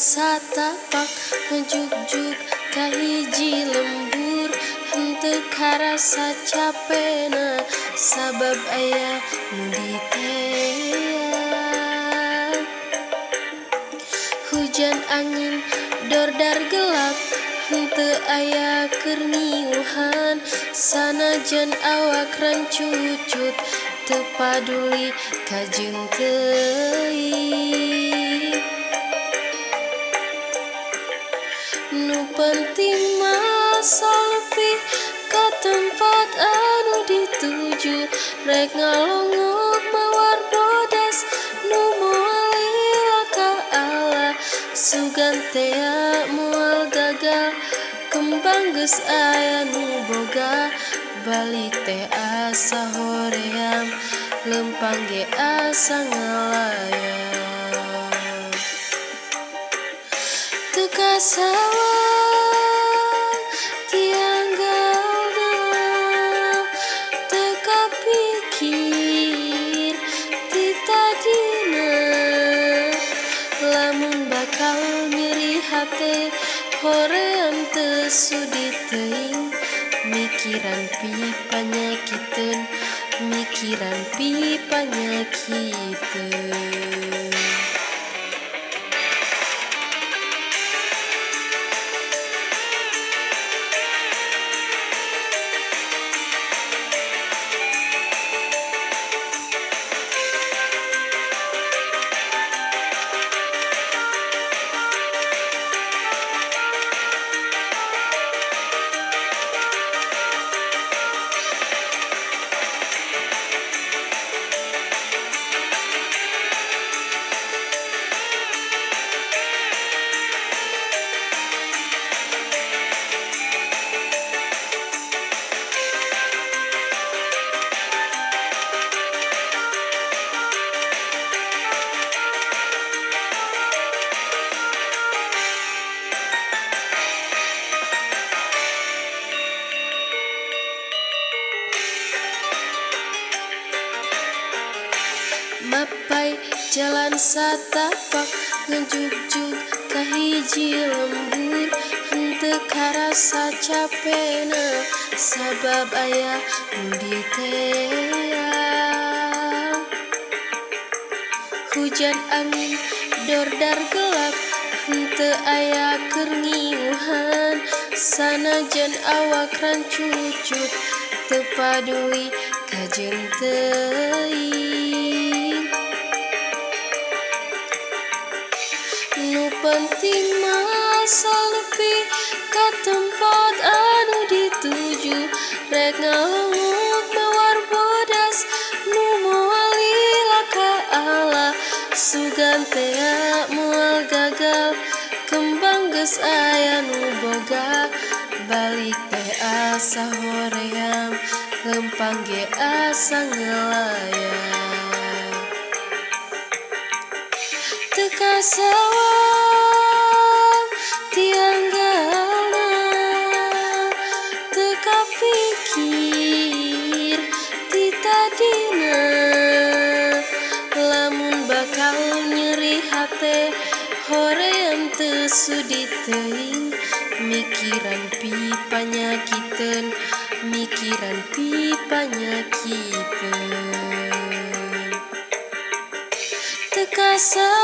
Satapak ngejugjug ka hiji lembur, henteu karasa capena sabab aya nu diteang. Hujan angin dordar gelap, henteu aya keur ngiuhan, sanajan awak rancucut teu paduli kajeun teuing. Nu penting mah saleupi ka tempat anu dituju, rek ngalongok mawar bodas nu moal lila ka Allah, sugan tea moal gagal kembang geus aya nu boga, balik teh asa hoream lempang ge asa ngalayang. Teu kasawang tianggalna, teu kapikir ti tadina, lamun bakal nyeri hate hoream teu sudi teuing, mikiran pipanyakiteun, mikiran pipanyakiteun. Mapai jalan satapak ngejugjug ka hiji lembur, henteu karasa capena sabab aya nu diteang. Hujan angin dordar gelap, henteu aya keur ngiuhan, sanajan awak rancucut teu paduli kajeun teuing. Nu penting mah saleupi ka tempat anu dituju, rek ngalongok mawar bodas nu moal lila ka Allah, sugan tea moal gagal kembang geus aya nu boga, balik teh asa hoream lempang ge asa ngelayang. Teu kasawang tianggalna, teu kapikir ti tadina, lamun bakal nyeri hate hoream teu sudi teuing, mikiran pipanyakiteun, mikiran pipanyakiteun. Teu kasawang